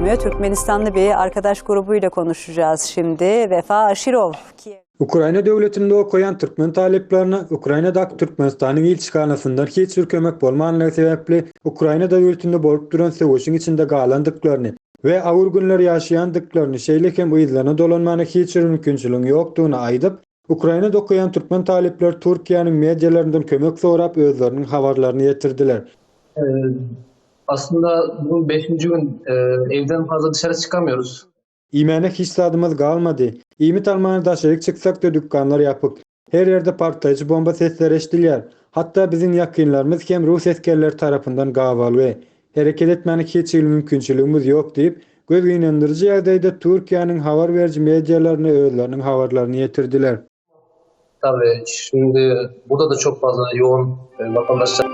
duramıyor. Türkmenistanlı bir arkadaş grubuyla konuşacağız şimdi. Vefa Aşirov. Ukraina döwletinde okaýan türkmen talyplaryna Ukrainadaky Türkmenistanyň ilçihanasyndan hiç bir kömek bolmanlygy sebäpli Ukraina döwletinde bolup duran söweşiň içinde galandyklaryny we agyr günler ýaşaýandyklaryny şeýle hem yzlaryna dolanmana hiç bir mümkinçiligiň ýokdugyny aýdyp, Ukrainada okaýan türkmen talyplary Türkiýäniň medialaryndan kömek sorap özleriniň habarlaryny ýetirdiler. Aslynda bu beşinji gün evden fazla dışarı çıkamıyoruz. Iýmäne hiç zadymyz galmady. Iýmit almana daşaryk çyksak-da dükkanlar ýapyk. Her ýerde partlaýjy bomba sesleri eşidilýär. Hatda biziň ýakynlarymyz hem rus esgerleri tarapyndan gabalgy. Hereket etmäne hiç hili mümkinçiligimiz ýok diýip, göz gynandyryjy ýagdaýda Türkiýäniň habar beriji medialaryna özleriniň habarlaryny ýetirdiler. Tabii şimdi burada da çok fazla yoğun vatandaşlar.